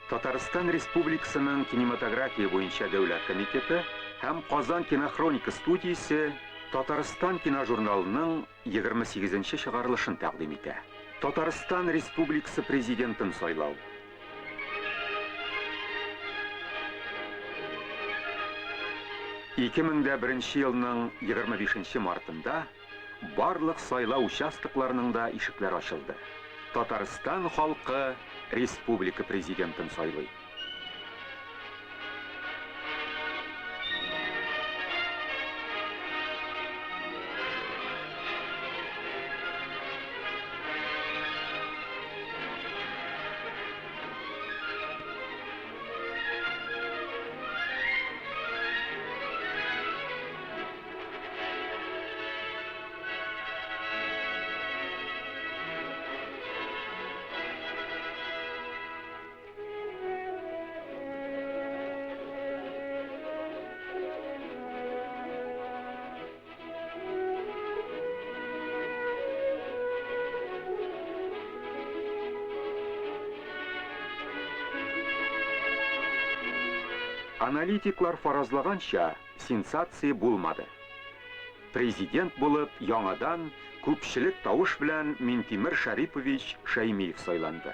Татарстан Республикасының Кинематография буенча дәүләт комитеты һәм Казан кинохроника студиясе Татарстан киножурналының 28 нче чыгарылышын тәкъдим итә. Татарстан Республикасы Президентын сайлау. 2001 елның 25 мартында барлык сайлау участокларының да ишекләре ачылды. Татарстан халкы республика Президентын сайлый. Аналитиклар фаразлаганча, сенсация булмады. Президент булып яңадан күпчелек тавыш белән Минтимер Шәрипович Шәймиев сайланды.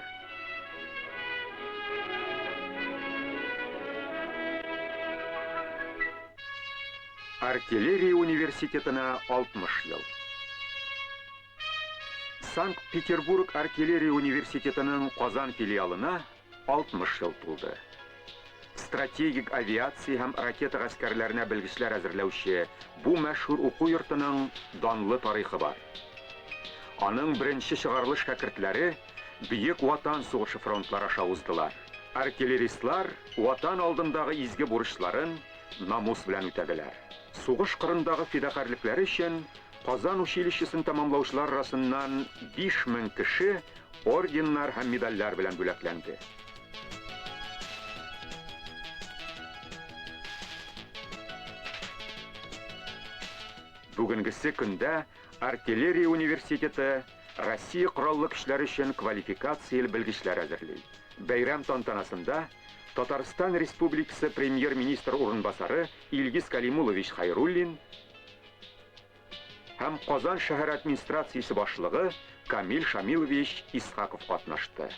Артиллерия университетына 60 ел. Санкт-Петербург артиллерия университетының Казан филиалына 60 ел тулды. Стратегик авиация һәм ракета гаскәрләренә белгечләр әзерләүче бу мәшһүр уку йортының данлы тарихы бар. Аның беренче чыгарылыш шәкертләре Бөек Ватан сугышы фронтлары аша уздылар. Артиллеристлар Ватан алдындагы изге бурычларын намус белән үтәделәр. Сугыш кырындагы фидакарьлекләре өчен Казан училищесын тәмамлаучылар арасыннан 5000 кеше орденнар һәм медальләр белән бүләкләнде. Бүгенгесе көндә Артиллерия университеты Россия Кораллы көчләре өчен квалификацияле белгечләр әзерли. Бәйрәм тантанасында Татарстан Республикасы Премьер-министры урынбасары Илгиз Калимуллович Хәйруллин һәм Казан шәһәре администрациясе башлыгы Камил Шамилович Исхаков катнашты.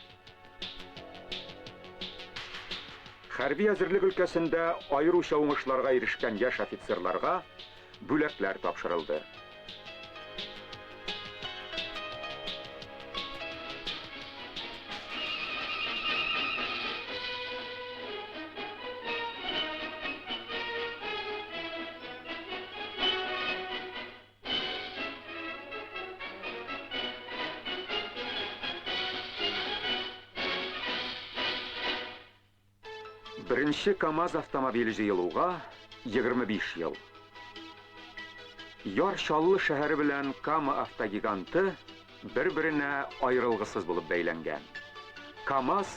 Хәрби әзерлек өлкәсендә аеруча уңышларга ирешкән яшь офицерларга бүләкләр тапшырылды. Беренче КАМАЗ автомобиле җыелуга 25 ел. Яр Чаллы шәһәре белән Кама автогиганты бер-беренә аерылгысыз булып бәйләнгән. КАМАЗ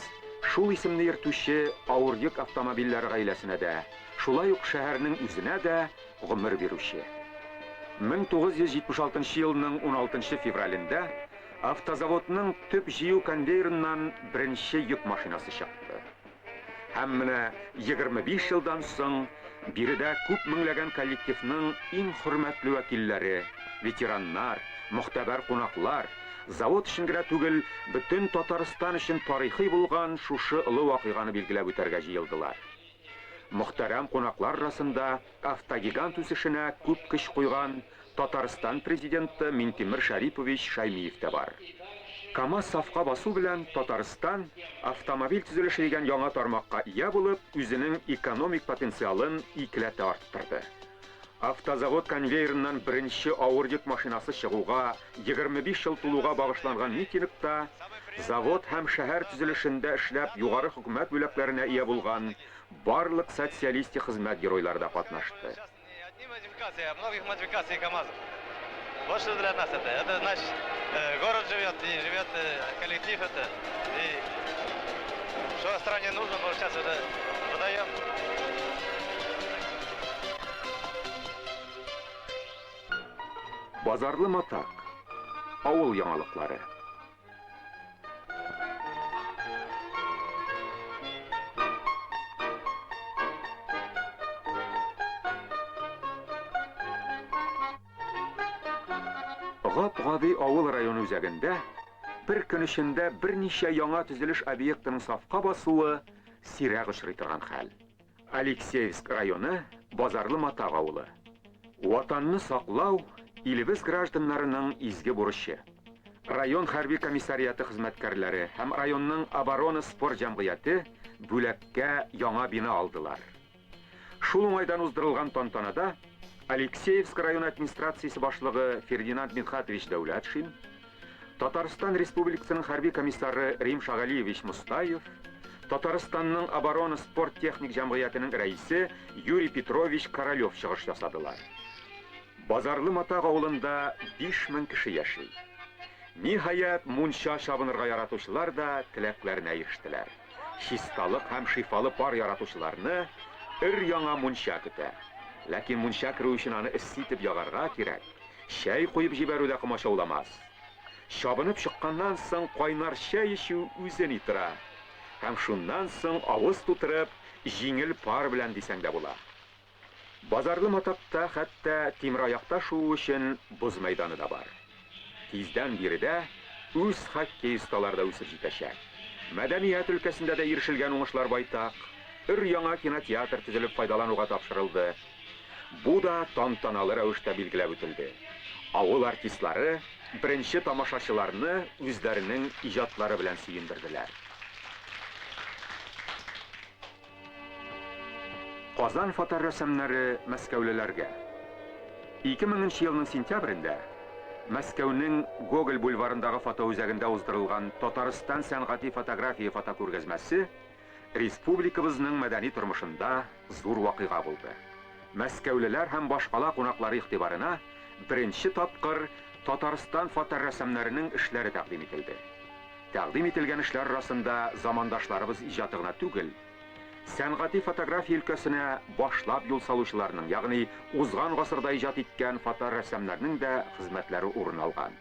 шул исемне йөртүче авыр йөк автомобильләре гаиләсенә дә, шулай ук шәһәрнең үзенә дә гомер бирүче. 1976 елның 16 февралендә автозаводның төп җыю конвейерыннан беренче йөк машинасы чыкты. Һәм менә 25 елдан соң биредә күп меңләгән коллективның иң хөрмәтле вәкилләре, ветераннар, могтәбәр кунаклар, завод өчен генә түгел, бөтен Татарстан өчен тарихи булган шушы олы вакыйганы билгеләп үтәргә җыелдылар. Мөхтәрәм кунаклар арасында автогигант үсешенә күп көч куйган Татарстан Президенты Минтимер Шәрипович Шәймиев тә бар. КАМАЗ сафка басу белән Татарстан, автомобиль төзелеше дигән яңа тармакка ия булып, үзенең экономик потенциалын икеләтә арттырды. Автозавод конвейерыннан беренче авыр йөк машинасы чыгуга 25 ел тулуга багышланган митингта завод һәм шәһәр төзелешендә эшләп югары хөкүмәт бүләкләренә ия булган барлык социалистик хезмәт геройлары да катнашты. Одни модификации, а многих модификаций КАМАЗов. Вот что для нас это. Это значит, город живет и живет коллектив это. И что стране нужно, мы сейчас это продаем. Базарлы Матак. Авыл яңалыклары. Гап-гади авыл районы үзәгендә бер көн эчендә берничә яңа төзелеш объектының сафка басуы сирәк очрый торган хәл. Алексеевск районы, Базарлы Матак авылы. Ватанны саклау, илебез гражданнарының изге бурычы. Район хәрби комиссариаты хезмәткәрләре һәм районның Оборона спорт җәмгыяте бүләккә яңа бина алдылар. Шул уңайдан уздырылган тантанада Алексеевск районы администрациясе башлыгы Фердинанд Мидхатович Дәүләтшин, Татарстан Республикасының хәрби комиссары Рим Шагалиевич Мостаев, Татарстанның Оборона спорт-техник җәмгыятенең рәисе Юрий Петрович Королев чыгыш ясадылар. Базарлы Матак авылында 5000 кеше яши. Ниһаять, мунча чабынырга яратучылар да теләкләренә ирештеләр. Чисталык һәм шифалы пар яратучыларны өр-яңа мунча көтә. Ләкин мунча керү өчен аны эссе итеп ягарга кирәк. Чәй куеп җибәрү дә комачауламас. Чабынып чыкканнан соң кайнар чәй эчү үзе ни тора! Һәм шуннан соң авыз тутырып, җиңел пар белән дисәң дә була. Базарлы Матакта хәтта тимераякта шуу өчен боз мәйданы да бар. Тиздән биредә үз хоккей осталары да үсеп җитәчәк. Мәдәният өлкәсендә дә ирешелгән уңышлар байтак. Өр-яңа кинотеатр төзелеп файдалануга тапшырылды. Бу да тантаналы рәвештә билгеләп үтелде. Авыл артистлары беренче тамашачыларны үзләренең иҗатлары белән сөендерделәр. Казан фоторәсемнәре мәскәүлеләргә. 2000 нче елның сентябрендә Мәскәүнең Гоголь бульварындагы фотоүзәгендә уздырылган Татарстан сәнгати фотография фотокүргәзмәсе республикабызның мәдәни тормышында зур вакыйга булды. Мәскәүлеләр һәм башкала кунаклары игътибарына беренче тапкыр Татарстан фоторәссамнарының эшләре тәкъдим ителде. Тәкъдим ителгән эшләр арасында замандашларыбыз иҗаты гына түгел, сәнгати фотография өлкәсенә башлап юл салучыларның, ягъни узган гасырда иҗат иткән фоторәссамнарның да хезмәтләре урын алган.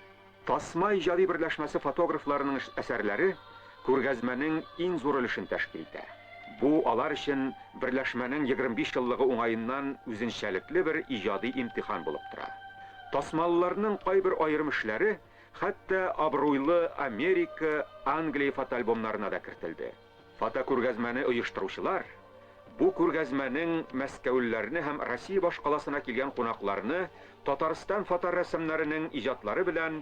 Тасма иҗади берләшмәсе фотографларының эш әсәрләре күргәзмәнең иң зур өлешен тәшкил итә. Бу алар өчен берләшмәнең 25 еллыгы уңаеннан үзенчәлекле бер иҗади имтихан булып тора. Тасмалыларның кайбер аерым эшләре хәтта абруйлы Америка, Англия фотоальбомнарына да кертелде. Фотокүргәзмәне оештыручылар бу күргәзмәнең мәскәүлеләрне һәм Россия башкаласына килгән кунакларны Татарстан фоторәссамнарының иҗатлары белән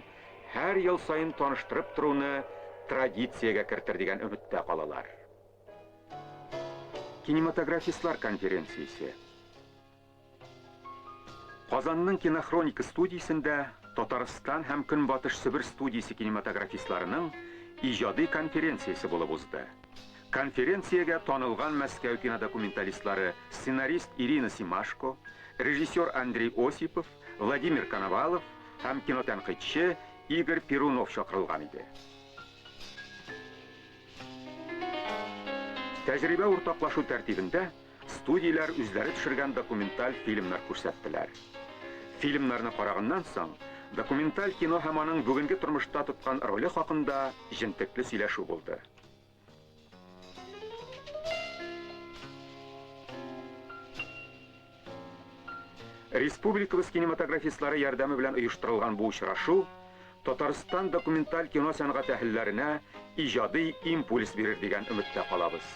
һәр ел саен таныштырып торуны традициягә кертер дигән өметтә калалар. Кинематографистлар конференциясе. Казанның Кинохроника студиясендә Татарстан һәм Көнбатыш Себер студиясе кинематографистларының иҗади конференциясе булып узды. Конференциягә танылган Мәскәү кинодокументалистлары сценарист Ирина Симашко, режиссер Андрей Осипов, Владимир Коновалов һәм кинотәнкыйтьче Игорь Перунов чакырылган иде. Тәҗрибә уртаклашу тәртибендә Студияләр үзләре төшергән документаль фильмнар күрсәттеләр. Фильмнарны караганнан соң, документаль кино һәм аның бүгенге тормышта тоткан роле хакында җентекле сөйләшү булды. Республикабыз кинематографистлары ярдәме белән оештырылган бу очрашу Татарстан документаль кино сәнгате әһелләренә иҗади импульс бирер дигән өметтә калабыз.